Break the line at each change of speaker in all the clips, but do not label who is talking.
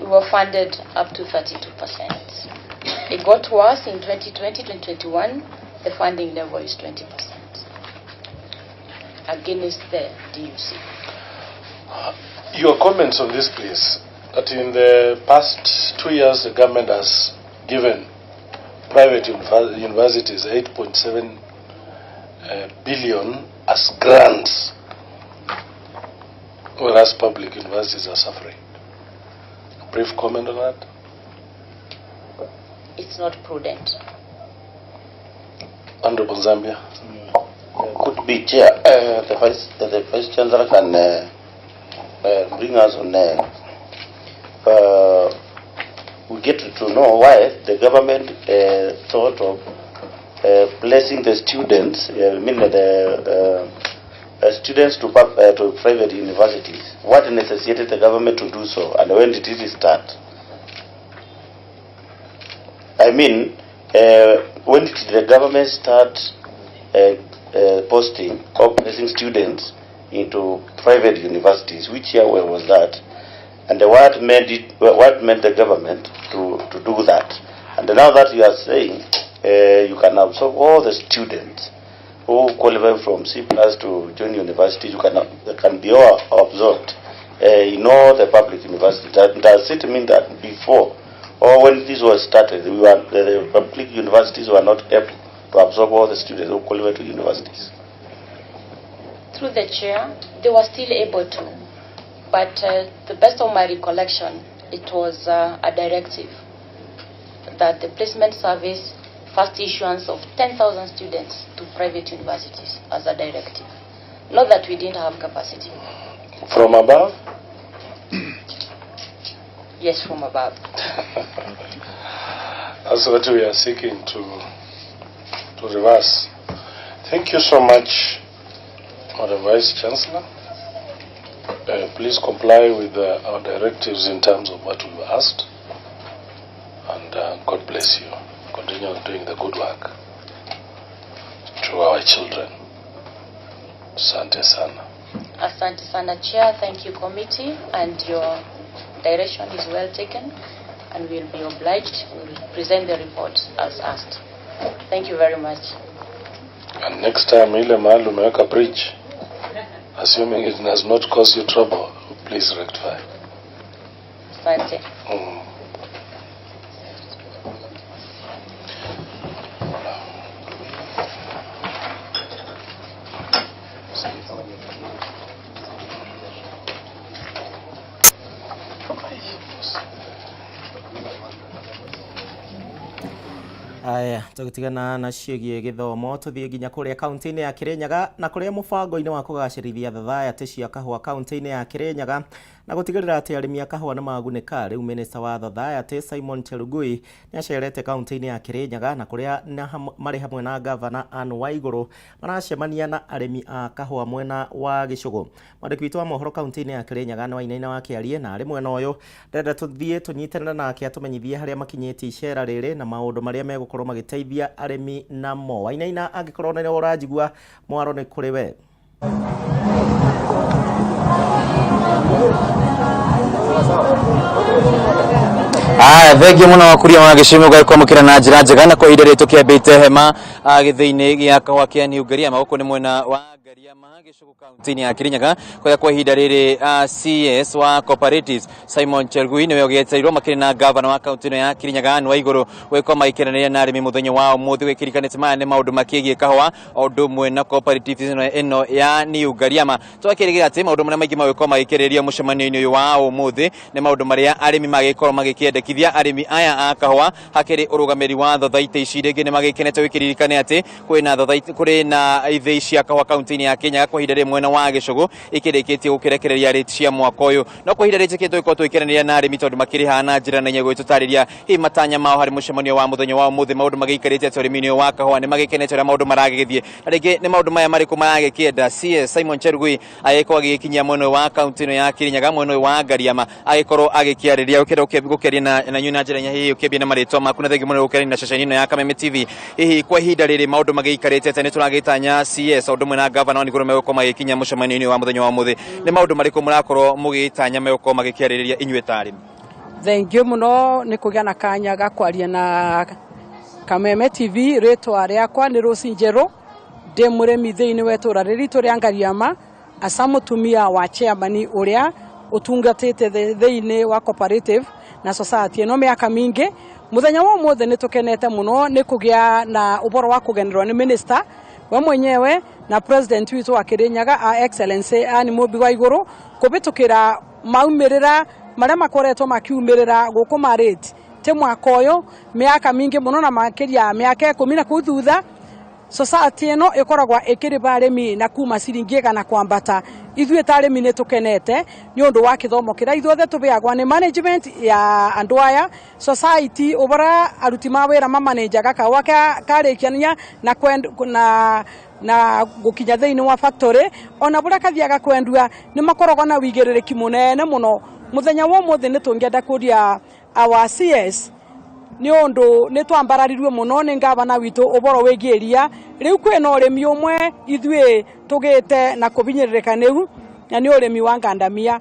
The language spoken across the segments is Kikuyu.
We were funded up to 32%. It got worse in 2020, 2021. The funding level is 20% against the DUC.
Your comments on this, please. That in the past 2 years, the government has given private universities 8.7 billion as grants, whereas public universities are suffering. A brief comment on that?
It's not prudent.
Honorable Zambia.
Could be, Chair. The Vice Chancellor can bring us on. We get to know why the government thought of placing the students, I mean the students to private universities. What necessitated the government to do so, and when did it start? I mean, when did the government start posting or placing students into private universities? Which year was that? And what made the government to do that? And now that you are saying you can absorb all the students who qualify from C plus to join university, they can be all absorbed in all the public universities. Does it mean that before or when this was started, the public universities were not able to absorb all the students who qualify to universities?
Through the Chair, they were still able to. But the best of my recollection, it was a directive that the placement service first issuance of 10,000 students to private universities as a directive. Not that we didn't have capacity.
From above?
Yes, from above.
That's what we are seeking to reverse. Thank you so much, Madam Vice Chancellor. Please comply with our directives in terms of what we've asked. And God bless you. Continue doing the good work to our children. Asante sana.
Asante sana, Chair. Thank you, committee. And your direction is well taken and we'll be obliged. We'll present the report as asked. Thank you very much.
And next time ile mahali umeweka bridge, assuming it has not caused you trouble, please rectify.
Asante.
Aya, tũgĩtigana na ciĩgiĩ gĩthomo, tũthiĩ nginya kũrĩa kaunti-inĩ ya Kĩrĩnyaga na kũrĩa mũbango-inĩ wa kũgacĩrithia thathayatĩ cia kahũa kaunti-inĩ ya Kĩrĩnyaga na gũtigĩrĩra atĩ arĩmi a kahũa nĩ magunĩka. Rĩu minista wa thathayatĩ Simon Chelugui nĩ acerete kaunti-inĩ ya Kĩrĩnyaga na kũrĩa marĩ hamwe na gavana Anne Waigũrũ maracemania na arĩmi a kahũa mwena wa Gĩcũgũ. Mwandĩki witũ wa mohoro kaunti-inĩ ya Kĩrĩnyaga nĩ Wainaina wa Kĩarie na arĩ mwena ũyũ ndĩrenda tũthiĩ tũnyitanĩre nake atũmenyithie harĩa makinyĩtie icera rĩrĩ na maũndũ marĩa megũkorwo magĩteithia arĩmi namo. Wainaina, angĩkorwo nĩ ũranjigua, mwaro nĩ kũrĩ we.
Aya, thengiũ mũno kuria wa gĩcigo gũgĩkwamũkĩra na njĩra njega na kwa ihinda rĩrĩ tũkĩambĩte hema gĩthĩi-inĩ gĩa kahũa kĩa New Ngariama, gũkũ nĩ mwena wa Ngariama, Gĩcũgũ, kaunti-inĩ ya Kirinyaga, kũrĩa kwa ihinda rĩrĩ CS wa Cooperatives Simon Chelugui nĩwe ũgĩetereirwo makĩrĩ na gavana wa kaunti ĩno ya Kirinyaga Anne Waigũrũ gũgĩkorwo magĩkeranĩria na arĩmi mũthenya wa ũmũthĩ, gũgĩkĩrikanĩte maya nĩ maũndũ makĩgiĩ kahũa o ũndũ ũmwe na cooperatives ĩno ya New Ngariama. Twakĩrĩgĩra atĩ maũndũ marĩa maingĩ magũkorwo magĩkĩrĩrio mũcemanio-inĩ ũyũ wa ũmũthĩ nĩ maũndũ marĩa arĩmi magĩkorwo magĩkĩendekithia arĩmi aya a kahũa hakĩrĩ ũrũgamĩrĩri wa thothaitĩ ici. Rĩngĩ nĩ magĩkenete, gũkĩririkane atĩ kwĩna thothaitĩ, kũrĩ na ithĩi cia kahũa kaunti-inĩ ya Kĩrĩnyaga kwa ihinda rĩrĩ mwena wa Gĩcũgũ ikĩrĩkĩtie gũkĩrekereria rate cia mwaka ũyũ. No kwa ihinda rĩrĩ njĩkĩte tũgĩkorwo tũgĩkeranĩria na arĩmi tondũ makĩrĩ haha na njĩra nene gũgĩtũtarĩria hihi matanya mao harĩ mũcemanio wa mũthenya wa ũmũthĩ, maũndũ magĩikarĩte atĩa ũrĩmi-inĩ ũyũ wa kahũa, nĩ magĩkenete ũrĩa maũndũ maragĩthiĩ na rĩngĩ nĩ maũndũ maya marĩkũ maragĩkĩenda CS Simon Chelugui agĩkorwo agĩgĩkinyia mwena ũyũ wa kaunti ĩno ya Kirinyaga, mwena ũyũ wa Ngariama, agĩkorwo agĩkĩarĩria. Ũkĩenda gũkĩaria na inyuĩ na njĩra nya hihi ũkĩambia na marĩtwa maku, na thengiũ mũno gũkĩaria na ceceni ĩno ya Kameme TV. Hihi kwa ihinda rĩrĩ maũndũ magĩikarĩte atĩa? Nĩ tũragĩtanya CS o ũndũ ũmwe na gavana wa Nigũrũ megũkorwo magĩkinya mũcemanio-inĩ wa mũthenya wa ũmũthĩ. Nĩ maũndũ marĩkũ mũrakorwo mũgĩtanya megũkorwo magĩkĩarĩrĩria inyuĩ ta arĩmi?
Thengiũ mũno nĩ kũgĩa na kanya ga kwaria na Kameme TV. Rĩtwa rĩakwa nĩ Rose Njerũ, ndĩ mũrĩmi thĩinĩ wa itũra rĩrĩ ritũ rĩa Ngariama, asa mũtumia wa chairman ũrĩa ũtungatĩte thĩinĩ wa cooperative na society ĩno mĩaka mingĩ. Mũthenya wa ũmũthĩ nĩ tũkenete mũno nĩ kũgĩa na ũboro wa kũgenerwo nĩ minister we mwenyewe na president witũ wa Kirinyaga a Excellency Anne Mũmbi wa Igũrũ kũbĩtũkĩra maumĩrĩra marĩa makoretwo makiumĩrĩra gũkũ marĩti ti mwaka ũyũ, mĩaka mingĩ mũno na makĩria mĩaka 10 na kũu thutha. Society ĩno ĩkoragwo ĩkĩrĩba arĩmi na kuma ciringi 100 kwambata. Ithuĩ ta arĩmi nĩ tũkenete nĩ ũndũ wa kĩthomo kĩrĩa ithuothe tũbeagwa nĩ management ya andũ aya society, ũbora aruti ma wĩra mamanĩnjaga kahũa karĩkiania na na na gũkinya thĩinĩ wa factory, ona bũrĩa kathiaga kwendua nĩ makoragwo na wĩigĩrĩrĩki mũnene mũno. Mũthenya wa ũmũthĩ nĩ tũngĩenda kũria our CS nĩ ũndũ nĩ twambararirwe mũno nĩ ngavana witũ ũboro wĩgiĩ ria. Rĩu kwĩna ũrĩmi ũmwe ithuĩ tũgĩte na kũbinyĩrĩrĩka nĩu, na nĩ ũrĩmi wa ngandamia.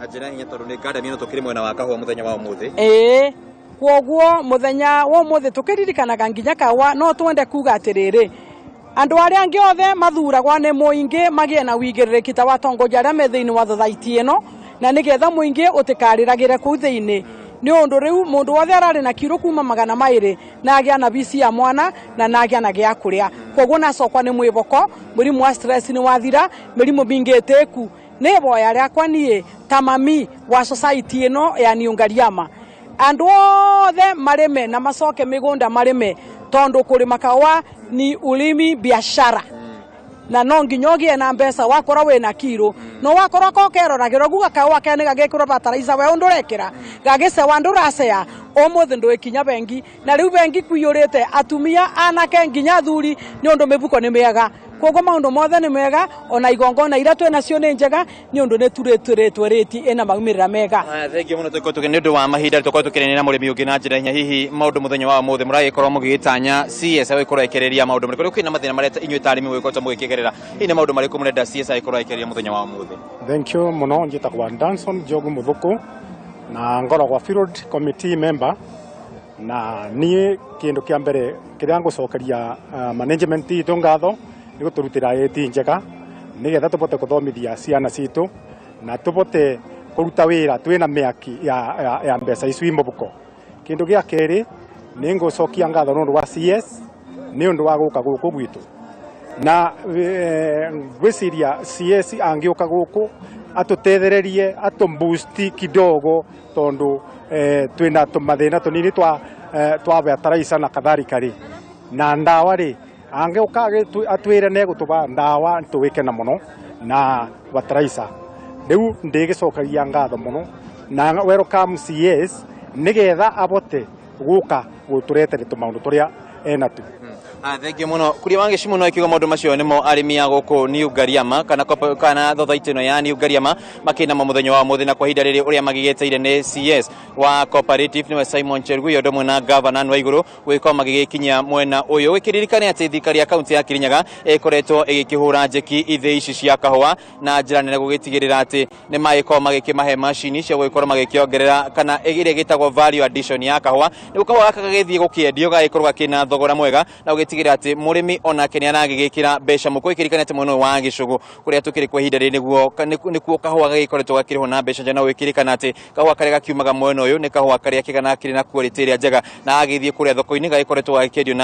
Njĩra hinya tondũ nĩ ngandamia no tũkĩrĩ mwena wa kahũa mũthenya wa ũmũthĩ.
Ĩĩ, kwoguo mũthenya wa ũmũthĩ tũkĩririkanaga nginya kahũa, no twende kuga atĩrĩrĩ, andũ arĩa angĩ othe mathuragwa nĩ mũingĩ magĩe na wĩigĩrĩrĩki ta watongoria arĩa me thĩinĩ wa thothaiti ĩno, na nĩgetha mũingĩ ũtĩkarĩragĩre kũu thĩinĩ, nĩ ũndũ rĩu mũndũ wothe ararĩ na kiro kuma 200 na agĩa na bici ya mwana na nagĩa na gĩa kũrĩa. Kwoguo nacokwa nĩ mwĩboko, mũrimũ wa stress nĩ wathira, mĩrimũ mingĩ ĩtĩku. Nĩ iboya rĩakwa niĩ ta mami wa society ĩno ya New Ngariama, andũ othe marĩme na macoke mĩgũnda marĩme, tondũ kũrĩma kahũa ni ulimi biashara na no nginya ũgĩe na mbeca wakorwo wĩna kiro no wakorwo ko keroragĩrwo guga kahũa ke nĩ gagĩkĩrwo bataraitha, we ũndũ ũrekĩra gagĩcewa ndũracea, ũmũthĩ ndũgĩkinya bengi, na rĩu bengi kũiyũrĩte atumia, anake nginya athuri, nĩ ũndũ mĩbuko nĩ mĩega. Koguo maũndũ mothe nĩ mega, ona igongona iria twĩ nacio nĩ njega, nĩ ũndũ nĩ turĩtĩrĩtwo rĩti ĩna maumĩrĩra mega.
Thengiũ mũno. Tũkorwo tũkĩ nĩ ũndũ wa mahinda, tũkorwo tũkĩrĩnĩra na mũrĩmi ũngĩ na njĩra hinya. Hihi maũndũ mũthenya wa ũmũthĩ mũragĩkorwo mũgĩgĩtanya CS agĩkorwo akĩrĩria maũndũ marĩkũ? Rĩu kwĩna mathĩna marĩa inyuĩ ta arĩmi mũgĩkoretwo mũgĩkĩgerera, hihi nĩ maũndũ marĩkũ mũrenda CS agĩkorwo akĩrĩria mũthenya wa ũmũthĩ?
Thank you muno. Njitagwa Danson Njogu Muthuku na ngoragwa field committee member, na niĩ kĩndũ kĩa mbere kĩrĩa ngũcokeria management itũ ngatho nĩ gũtũrutĩra ĩti njega nĩgetha tũbote gũthomithia ciana citũ na tũbote kũruta wĩra twĩna mĩaki ya mbeca icu i mũbuko. Kĩndũ gĩa kerĩ, nĩ ngũcokia ngatho nĩ ũndũ wa CS nĩ ũndũ wa gũka gũkũ gwitũ, na ngwĩciria CS angĩũka gũkũ atũtethererie, atũboost kidogo, tondũ twĩna tũmathĩna tũnini twa fertilizer na kadhalika rĩ, na ndawa rĩ, angĩũka atwĩre nĩ egũtũba ndawa, tũgĩkena mũno na fertilizer. Rĩu ndĩgĩcokagia ngatho mũno na welcome CS nĩgetha abote gũka gũtũretere tũmaũndũ tũrĩa enatu.
Thengiũ mũno, kuria wa gĩcimu. No ikiuga maũndũ macio nĩmo arĩmi a gũkũ New Ngariama kana thothaitĩ ĩno ya New Ngariama makĩnamo mũthenya wa ũmũthĩ, na kwa ihinda rĩrĩ ũrĩa magĩgĩteire nĩ CS wa cooperative, nĩwe Simon Cherugui, ũndũ ũmwe na governor wa igũrũ gũgĩkorwo magĩgĩkinyia mwena ũyũ. Gĩkĩririkane atĩ thirikari ya kaunti ya Kirinyaga ĩkoretwo ĩgĩkĩhũra njeki ithĩ ici cia kahũa na njĩra nene, gũgĩtigĩrĩra atĩ nĩ magĩkorwo magĩkĩmahe macini cia gũgĩkorwo magĩkĩongerera kana ĩrĩa ĩgĩtagwo value addition ya kahũa, nĩguo kahũa gaka gagĩthiĩ gũkĩendio gagĩkorwo gakĩna thogora mwega na gũgĩtigĩrĩra atĩ mũrĩmi onake nĩ aragĩgĩkĩra mbeca mũko. Ĩkĩririkane atĩ mwena ũyũ wa Gĩcũgũ kũrĩa tũkĩrĩ kwa ihinda rĩrĩ nĩkuo kahũa gagĩkoretwo gakĩrĩhwo na mbeca njega, na gũgĩkĩrĩkana atĩ kahũa karĩa gakiumaga mwena ũyũ nĩ kahũa karĩa kega na kĩrĩ na quality ĩrĩa njega, na gagĩthiĩ kũrĩa thoko-inĩ gagĩkoretwo gagĩkĩendio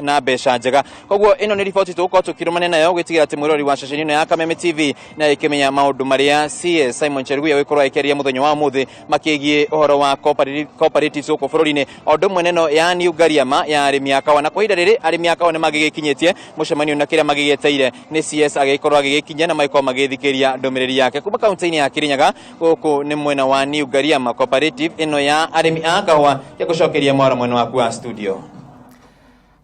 na mbeca njega. Koguo ĩno nĩ riboti tũgũkorwo tũkĩrũmania nayo, gũgĩtigĩrĩra atĩ mwĩroreri wa ceceni ĩno ya Kameme TV na ĩkĩmenya maũndũ marĩa CS Simon Cherugui agĩkorwo agĩkĩaria mũthenya wa ũmũthĩ makĩgiĩ ũhoro wa cooperatives gũkũ bũrũri-inĩ, o ũndũ ũmwe neno ya New Ngariama ya arĩmi a kahũa. Na kwa ihinda rĩrĩ arĩmi a kahũa nĩ magĩgĩkinyĩtie mũcemanio, na kĩrĩa magĩgĩeteire nĩ CS agĩkorwo agĩgĩkinyia na magĩkorwo magĩthikĩria ndũmĩrĩri yake. Kuma kaunti-inĩ ya Kirinyaga, gũkũ nĩ mwena wa New Ngariama Cooperative ĩno ya arĩmi a kahũa. Gĩgũcokeria mwaro mwena waku wa studio.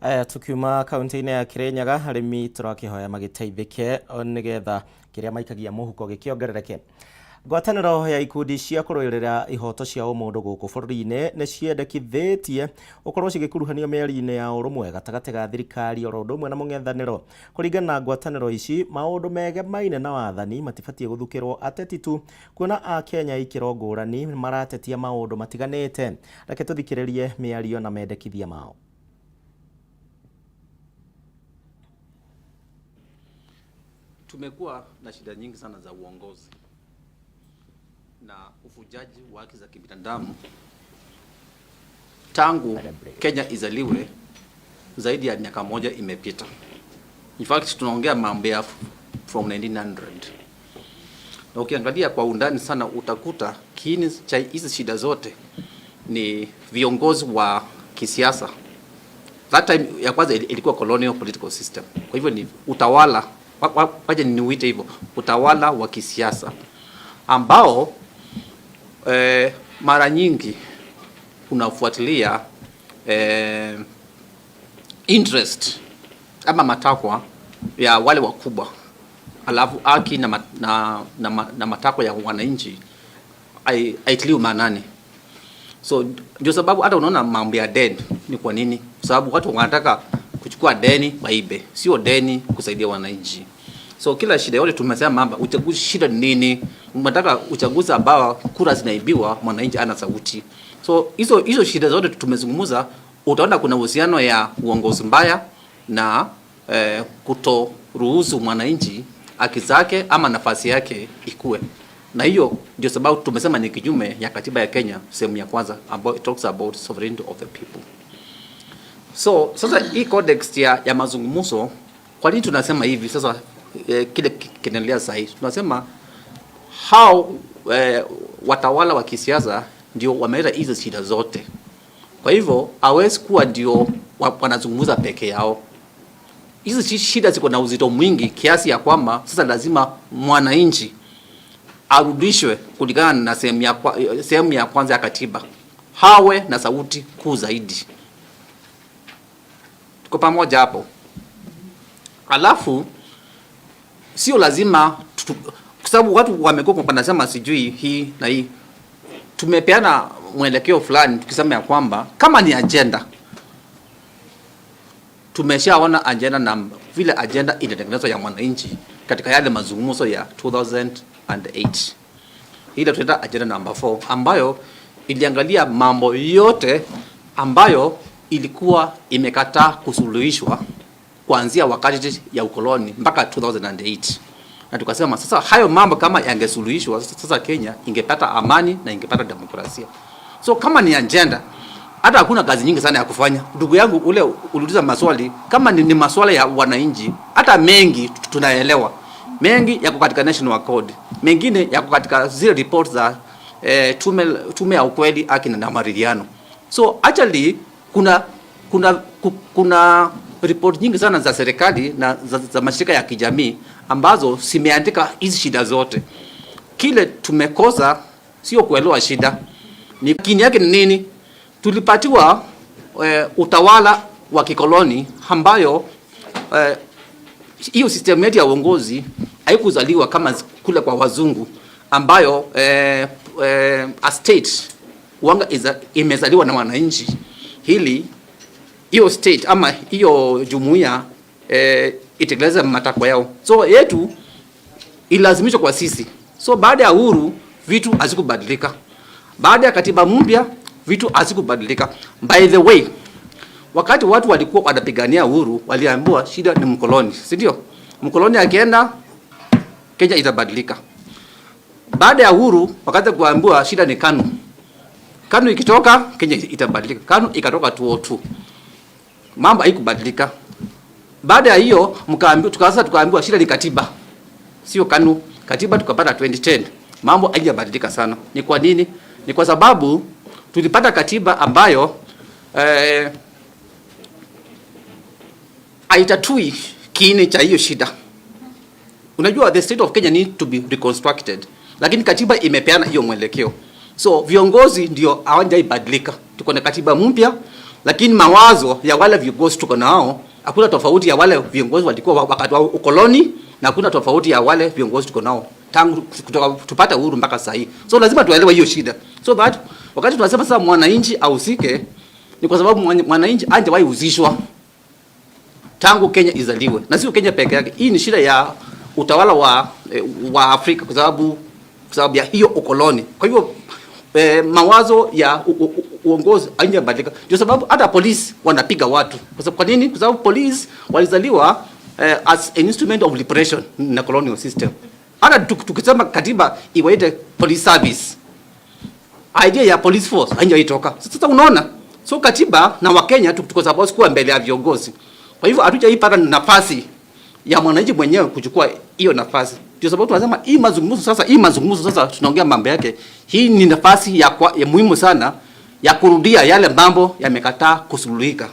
Aya, tukiuma kaunti-inĩ ya Kirinyaga, arĩmi tũrakĩhoya magĩteithĩke nĩgetha kĩrĩa maikagia mũhuko gĩkĩongerereke. Ngwatanĩro ya ikundi cia kũrũĩrĩra ihoto cia ũmũndũ gũkũ bũrũri-inĩ nĩ ciendekithĩtie gũkorwo cigĩkuruhanio mĩario-inĩ ya ũrũmwe gatagatĩ ga thirikari oro ũndũ ũmwe na mũng'ethanĩro. Kũringana na ngwatanĩro ici, maũndũ megemaine na wathani matibatiĩ gũthukĩrwo ateti tu, kuona Akenya ikĩro ngũrani maratetia maũndũ matiganĩte. Reke tũthikĩrĩrie mĩario na mendekithia mao.
Tumekuwa na shida nyingi sana za uongozi na uvujaji wa haki za kibinadamu tangu Kenya izaliwe, zaidi ya miaka moja imepita. In fact, tunaongea mambo ya from 1900. Na ukiangalia kwa undani sana utakuta kiini cha hizi shida zote ni viongozi wa kisiasa. That time ya kwanza ilikuwa colonial political system. Kwa hivyo ni utawala, wacha niuite hivyo, utawala wa kisiasa ambao mara nyingi unafuatilia interest ama matakwa ya wale wakubwa, alafu haki na matakwa ya wananchi haitiliwi maanani. So ndio sababu hata unaona mambo ya deni ni kwa nini? Kwa sababu watu wanataka kuchukua deni waibe, sio deni kusaidia wananchi. So kila shida yote tumesema mambo uchaguzi, shida ni nini? Unataka uchaguzi ambao kura zinaibiwa, mwananchi ana sauti. So hizo hizo shida zote tumezungumza, utaona kuna uhusiano ya uongozi mbaya na kutoruhusu mwananchi haki zake ama nafasi yake ikue. Na hiyo ndio sababu tumesema ni kinyume ya katiba ya Kenya sehemu ya kwanza ambayo it talks about sovereignty of the people. So sasa hii context ya mazungumzo, kwa nini tunasema hivi sasa? Kile kinaendelea sasa hivi tunasema how watawala wa kisiasa ndio wameleta hizo shida zote. Kwa hivyo hawezi kuwa ndio wanazungumza peke yao. Hizi shida ziko na uzito mwingi kiasi ya kwamba sasa lazima mwananchi arudishwe kulingana na sehemu ya kwanza ya katiba, hawe na sauti kuu zaidi. Tuko pamoja hapo? Alafu sio lazima, kwa sababu watu wamekuwa wanasema sijui hii na hii. Tumepeana mwelekeo fulani tukisema ya kwamba kama ni agenda, tumeshaona agenda na vile agenda inatengenezwa ya mwananchi katika yale mazungumzo ya 2008, ile tunaita agenda number 4 ambayo iliangalia mambo yote ambayo ilikuwa imekataa kusuluhishwa kuanzia wakati ya ukoloni mpaka 2008. Na tukasema sasa hayo mambo kama yangesuluhishwa, sasa Kenya ingepata amani na ingepata demokrasia. So kama ni agenda, hata hakuna kazi nyingi sana ya kufanya. Ndugu yangu ule uliuliza maswali, kama ni maswala ya wananchi, hata mengi tunaelewa. Mengi yako katika National Accord, mengine yako katika zile reports za tume ya ukweli, haki na maridhiano. So actually kuna report nyingi sana za serikali na za mashirika ya kijamii ambazo zimeandika hizi shida zote. Kile tumekosa sio kuelewa shida, ni kini yake ni nini? Tulipatiwa utawala wa kikoloni ambayo hiyo system yetu ya uongozi haikuzaliwa kama kule kwa wazungu ambayo a state wanga imezaliwa na wananchi, hili hiyo state ama hiyo jumuiya itekeleze matakwa yao. So yetu ilazimishwa kwa sisi. So baada ya uhuru vitu hazikubadilika. Baada ya katiba mpya vitu hazikubadilika. By the way, wakati watu walikuwa wanapigania uhuru waliambiwa shida ni mkoloni, si ndio? Mkoloni akienda Kenya itabadilika. Baada ya uhuru wakati kuambiwa shida ni KANU. KANU ikitoka Kenya itabadilika. KANU ikatoka 2002. Mambo haikubadilika. Baada ya hiyo mkaambiwa, tukaanza tukaambiwa shida ni katiba, sio KANU. Katiba tukapata 2010. Mambo haijabadilika sana. Ni kwa nini? Ni kwa sababu tulipata katiba ambayo haitatui kiini cha hiyo shida. Unajua, the state of Kenya need to be reconstructed, lakini katiba imepeana hiyo mwelekeo. So viongozi ndio hawajaibadilika. Tuko na katiba mpya, lakini mawazo ya wale viongozi tuko nao, hakuna tofauti ya wale viongozi walikuwa wakati wa ukoloni na hakuna tofauti ya wale viongozi tuko nao. Tangu kutoka tupate uhuru mpaka sasa hii. So lazima tuelewe hiyo shida. So that wakati tunasema sasa mwananchi ahusike, ni kwa sababu mwananchi hajawahi husishwa tangu Kenya izaliwe. Na sio Kenya peke yake. Hii ni shida ya utawala wa Afrika kwa sababu ya hiyo ukoloni. Kwa hivyo mawazo ya uongozi haijabadilika. Ndio sababu hata polisi wanapiga watu. Kwa sababu, kwa nini? Kwa sababu polisi walizaliwa as an instrument of liberation na colonial system. Hata tukisema katiba iwaite police service, idea ya police force haijaitoka. Sasa unaona, so katiba na Wakenya tuko supposed kuwa mbele ya viongozi. Kwa hivyo hatujaipata nafasi ya mwananchi mwenyewe kuchukua hiyo nafasi. Ndio sababu tunasema hii mazungumzo sasa tunaongea mambo yake. Hii ni nafasi ya muhimu sana ya kurudia yale mambo yamekataa kusuluhika.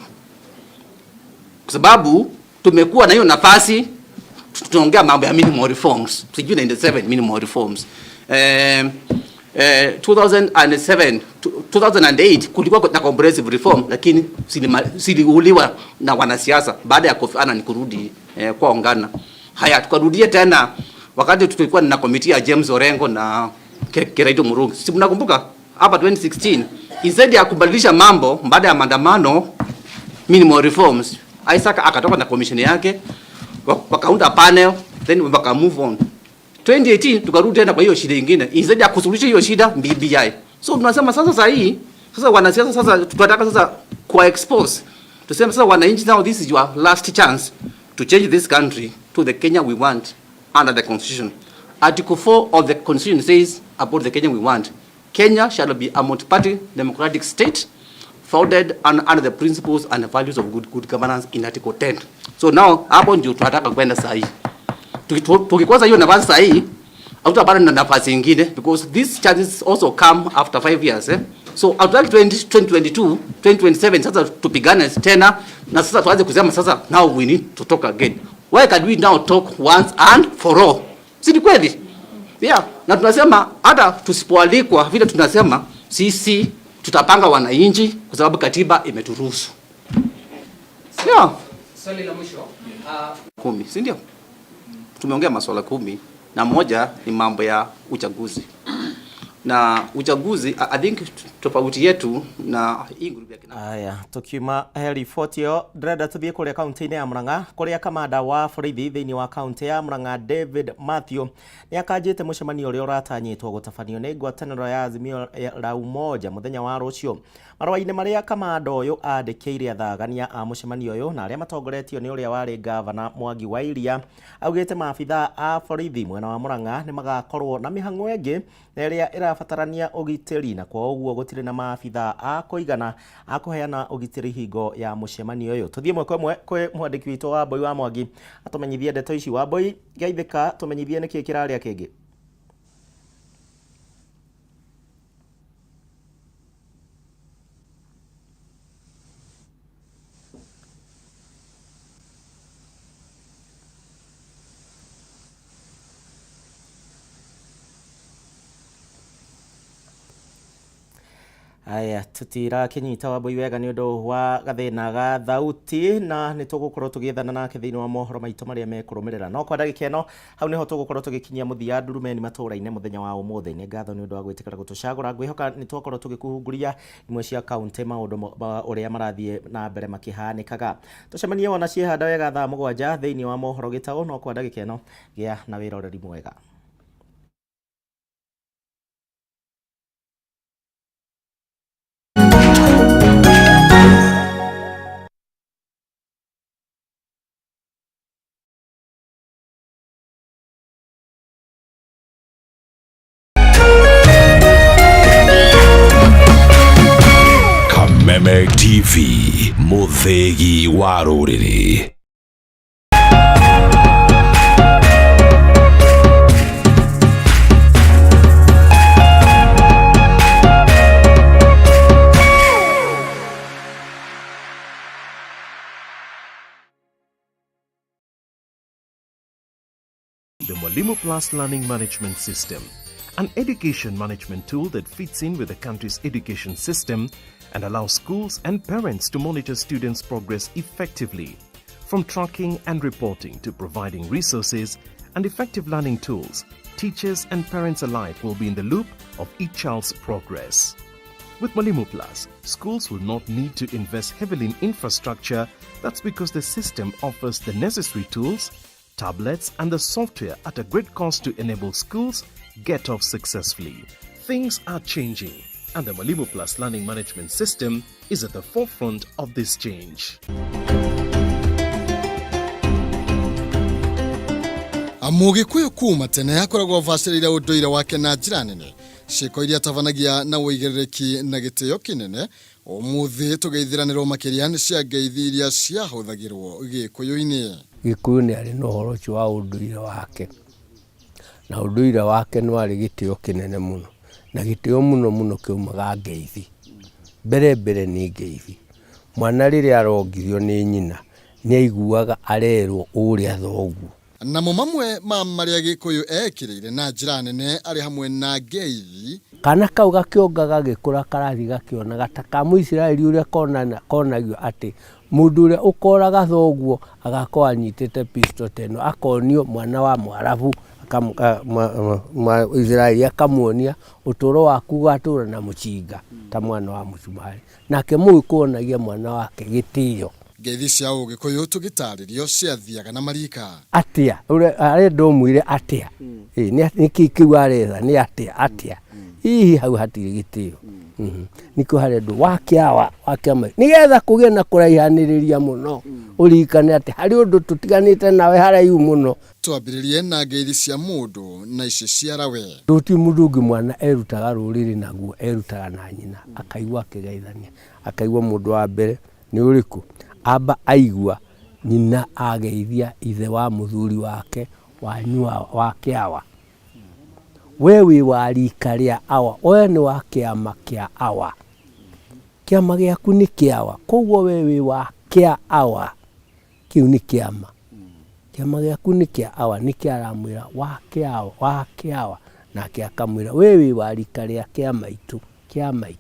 Kwa sababu tumekuwa na hiyo nafasi, tunaongea mambo ya minimal reforms, sijui 97 minimal reforms. 2007 2008 kulikuwa na comprehensive reform, lakini ziliuliwa na wanasiasa baada ya Kofi Annan kurudi kwa Ghana. Haya, tukarudia tena wakati tulikuwa na committee ya James Orengo na Kiraitu Murungi. Si mnakumbuka hapa 2016, instead ya kubadilisha mambo baada ya maandamano minimal reforms, Isaac akatoka na commission yake, wakaunda panel, then waka move on. 2018 tukarudi tena kwa hiyo shida nyingine, instead ya kusuluhisha hiyo shida, BBI. So tunasema sasa, sasa hii sasa wanasiasa sasa tunataka sasa kwa expose, tuseme sasa wananchi, now this is your last chance to change this country to the Kenya we want under the constitution. Article 4 of the constitution says about the Kenya we want: Kenya shall be a multi-party democratic state founded under the principles and values of good governance in Article 10. So now hapo ndio tunataka kwenda saa hii. Tukikosa hiyo nafasi saa hii, hatutapata na nafasi nyingine, because these chances also come after 5 years, eh? So after 20, 2022, 2027 sasa tupigane tena na sasa tuanze kusema sasa now we need to talk again. Why can we now talk once and for all? Si ni kweli? Yeah, na tunasema hata tusipoalikwa vile tunasema sisi tutapanga wananchi kwa sababu katiba imeturuhusu. Yeah.
Swali la mwisho.
10, si ndio? Tumeongea masuala 11 ni mambo ya uchaguzi. Na uchaguzi, I think tofauti yetu na hii group ya kina
Aya, tukiuma he riboti ĩyo, ndĩrenda tũthiĩ kũrĩa kaunti-inĩ ya Murang'a, kũrĩa kamanda wa borithi thĩinĩ wa kaunti ya Murang'a David Mathew nĩ akanjĩte mũcemanio ũrĩa ũratanyĩtwo gũtabanio nĩ ngwatanĩro ya Azimio la Umoja mũthenya wa rũciũ. Marũa-inĩ marĩa kamanda ũyũ andĩkĩire athagania a mũcemanio ũyũ na arĩa matongoretio nĩ ũrĩa warĩ ngavana Mwangi wa Iria, augĩte maabitha a borithi mwena wa Murang'a nĩ magakorwo na mĩhang'o ĩngĩ na ĩrĩa ĩrabatarania ũgitĩri, na kwa ũguo gũtirĩ na maabitha a kũigana a kũheana ũgitĩri hingo ya mũcemanio ũyũ. Tũthiĩ ĩmwe kwa ĩmwe kwĩ mwandĩki witũ Wambui wa Mwangi atũmenyithie ndeto ici. Wambui, geithĩka, tũmenyithie nĩkĩ kĩrarĩa kĩngĩ. Aya, tutirakinyita Wambui wega nĩ ũndũ wa gathĩna ga thauti, na nĩ tũgũkorwo tũgĩethana nake thĩinĩ wa mohoro maitũ marĩa mekũrũmĩrĩra. No kwa ndagĩka ĩno, hau nĩho tũgũkorwo tũgĩkinyia mũthia ndurumeni matũũra-inĩ mũthenya wa ũmũthĩ. Nĩ ngatho nĩ ũndũ wa gwĩtĩkĩra gũtũcagũra. Ngwĩhoka nĩ twakorwo tũgĩkũhunguria imwe cia kaunti, maũndũ ũrĩa marathiĩ na mbere makĩhanĩkaga. Tũcemanie wona ciĩhanda wega thaa 7 thĩinĩ wa mohoro gĩtaũ. No kwa ndagĩka ĩno, gĩa na wĩroreri mwega.
Kameme TV, mũthĩgi wa rũrĩrĩ.
The Mwalimu Plus Learning Management System, an education management tool that fits in with the country's education system and allows schools and parents to monitor students' progress effectively. From tracking and reporting to providing resources and effective learning tools, Teachers and parents alike will be in the loop of each child's progress. With Mwalimu Plus, schools will not need to invest heavily in infrastructure. That's because the system offers the necessary tools, tablets, and the software at a great cost to enable schools get off successfully. Things are changing, and the Mwalimu Plus learning management system is at the forefront of this change.
Mũgĩkũyũ kuma tene akoragwo abacĩrĩire ũndũire wake na njĩra nene ciĩko iria atabanagia na ũigĩrĩrĩki na gĩtĩo kĩnene ũmũthĩ tũgeithiranĩrwo makĩria nĩ cia ngeithi iria ciahũthagĩrwo gĩkũyũ-inĩ.
Gĩkũyũ nĩ arĩ na ũhoro ũcio wa ũndũire wake na ũndũire wake nĩ warĩ gĩtĩo kĩnene mũno na gĩtĩo mũno mũno kĩumaga ngeithi. Mbere mbere nĩ ngeithi. Mwana rĩrĩa arongithio nĩ nyina nĩ aiguaga arerwo ũrĩa thoguo.
Namo mamwe ma marĩa Gĩkũyũ ekĩrĩire na njĩra nene arĩ hamwe na ngeithi.
Kana kau gakĩonga gagĩkũra karathiĩ gakĩonaga ta ka Mũisiraeli ũrĩa konagio atĩ mũndũ ũrĩa ũkoraga thoguo agakorwo anyitĩte pistol ta ĩno, akonio mwana wa Mwarabu Israeli akamuonia ũtũro waku ũgatũra na mũcinga ta mwana wa mũcumarĩ. Nake Mũgĩkũyũ onagia mwana wake gĩtĩo.
Ngeithi cia Ũgĩkũyũ tũgĩtarĩrio ciathiaga na marika.
Atĩa arenda ũmwĩre atĩa nĩkĩ kĩu aretha nĩ atĩa atĩa hihi hau hatirĩ gĩtĩo. Nĩkĩo harendwo wakĩawa wakĩama nĩgetha kũgĩe na kũraihanĩrĩria mũno ũririkane atĩ harĩ ũndũ tũtiganĩte nawe haraihu mũno.
Twambĩrĩrie na ngeithi cia mũndũ na ici ciarawe.
Gũtirĩ mũndũ ũngĩ mwana erutaga rũrĩrĩ naguo erutaga na nyina akaigua akĩgeithania akaigua mũndũ wa mbere nĩ ũrĩkũ amba aigua nyina ageithia ithe wa mũthuri wake wanyua wa kĩawa we wĩ wa rika rĩa awa we nĩ wa kĩama kĩa awa kĩama gĩaku nĩ kĩawa koguo we wĩ wa kĩa awa kĩu nĩ kĩama kĩama gĩaku nĩ kĩa awa nĩkĩo aramwĩra wa kĩawa wa kĩawa nake akamwĩra we wĩ wa rika rĩa kĩa maitũ kĩa maitũ.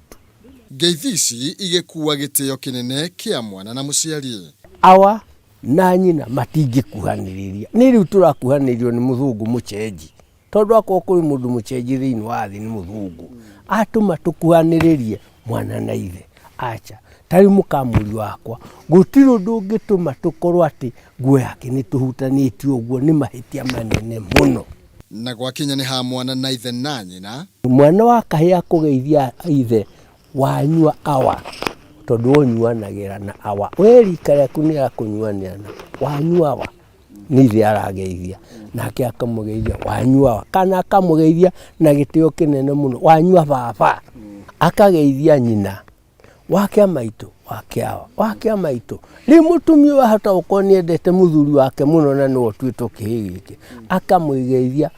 Ngeithi ici igĩkua gĩtĩo kĩnene kĩa mwana na mũciari.
Awa na nyina matingĩkuhanĩrĩria nĩ rĩu tũrakuhanĩrĩrio nĩ mũthũngũ mũcenji tondũ akorwo kũrĩ mũndũ mũcenji thĩinĩ wa thĩ nĩ mũthũngũ atũma tũkuhanĩrĩrie mwana na ithe acha ta rĩu mũkamũri wakwa gũtirĩ ũndũ ũngĩtũma tũkorwo atĩ nguo yake nĩ tũhutanĩtie ũguo nĩ mahĩtia manene mũno.
Na gwakinya nĩ ha mwana na ithe na nyina.
Mwana wa kahĩĩ akũgeithia ithe wanyua awa tondũ ũnyuanagĩra na awa we rika rĩaku nĩ rĩa kũnyuanĩra na wanyua awa nĩ ithe arageithia nake akamũgeithia wanyua awa kana akamũgeithia na gĩtĩo kĩnene mũno wanyua baba akageithia nyina wakĩa maitũ wakĩa awa wakĩa maitũ rĩu mũtumia ũyũ ahota gũkorwo nĩ endete mũthuri wake mũno na nĩwe ũtuĩtwo kĩhĩĩ gĩkĩ akamũgeithia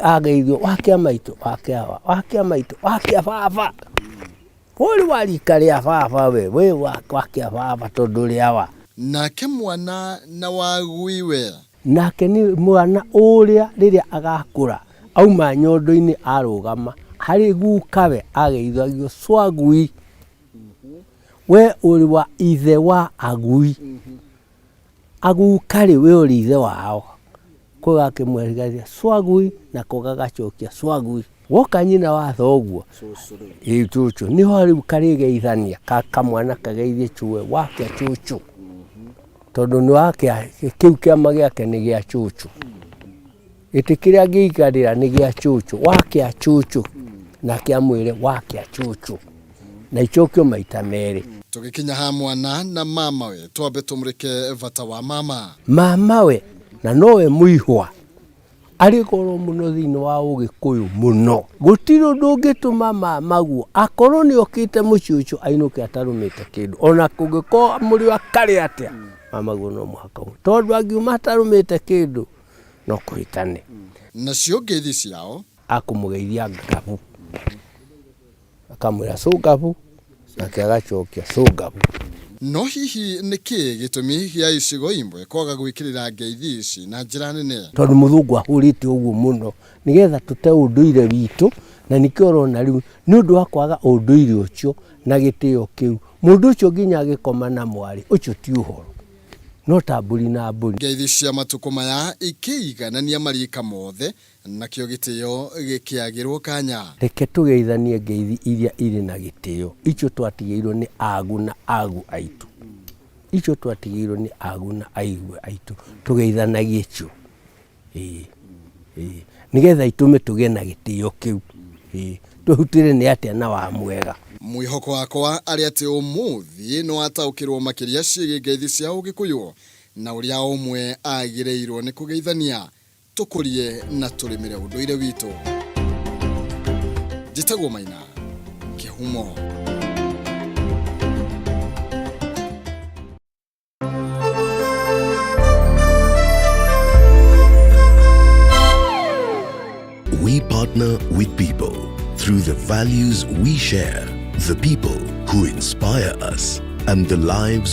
ageithio wakĩa maitũ wakĩa awa wakĩa maitũ wakĩa baba ũrĩ wa rika rĩa baba we we wakĩa baba tondũ rĩ awa.
Nake mwana na wagui we.
Nake nĩ mwana ũrĩa rĩrĩa agakũra auma nyondo-inĩ arũgama harĩ gukawe ageithagio swagui we ũrĩ wa ithe wa agui aguka rĩ we ũrĩ ithe wao ko gakĩmweregaria swagui nako gagacokia swagui woka nyina wa thoguo ĩ cũcũ nĩho rĩu karĩgeithania kamwana kageithie cũwe wakĩa cũcũ tondũ nĩ wakĩa kĩu kĩama gĩake nĩ gĩa cũcũ gĩtĩ kĩrĩa angĩikarĩra nĩ gĩa cũcũ wakĩa cũcũ nake amwĩre wakĩa cũcũ na icokio maita merĩ.
Tũgĩkinya ha mwana na mamawe twambe tũmũrĩke bata wa mama.
Mamawe na nowe mũihwa arĩ goro mũno thĩinĩ wa Ũgĩkũyũ mũno gũtirĩ ũndũ ũngĩtũma mamaguo akorwo nĩ okĩte mũciĩ ũcio ainũke atarũmĩte kĩndũ ona kũngĩkorwo mũrĩ akarĩ atĩa mamaguo no mũhaka tondũ angiuma atarũmĩte kĩndũ no kũhĩtane.
Nacio ngeithi ciao
akũmũgeithia ngabu akamwĩra cũngabu nake agacokia cũngabu.
No hihi nĩkĩ gĩtũmi gĩa icigo imwe kwaga gwĩkĩrĩra ngeithi ici na njĩra nene?
Tondũ mũthũngũ ahũrĩte ũguo mũno nĩgetha tũte ũndũire witũ na nĩkĩo ũrona rĩu nĩ ũndũ wa kwaga ũndũire ũcio na gĩtĩo kĩu mũndũ ũcio nginya agĩkoma na mwarĩ ũcio ti ũhoro. No ta mbũri na mbũri.
Ngeithi cia matukũ maya ikĩiganania marika mothe, nakĩo gĩtĩo gĩkĩagĩrwo kanya.
Reke tũgeithanie ngeithi iria irĩ na gĩtĩo, icio twatigĩirwo nĩ agu na agu aitũ, icio twatigĩirwo nĩ agu na aigue aitũ, tũgeithanagie cio. Ĩĩ, ĩĩ, nĩgetha itũme tũgĩe na gĩtĩo kĩu. Ĩĩ, twĩhutĩre nĩ atĩa na wa mwega.
Mwĩhoko wakwa arĩ atĩ ũmũthĩ nĩ wataũkĩrwo makĩria ciĩgiĩ ngeithi cia Ũgĩkũyũ na ũrĩa o ũmwe agĩrĩirwo nĩ kũgeithania, tũkũrie na tũrĩmĩre ũndũire witũ. Njĩtagwo Maina Kĩhumo.
We partner with people through the values we share, the people who inspire us, and the lives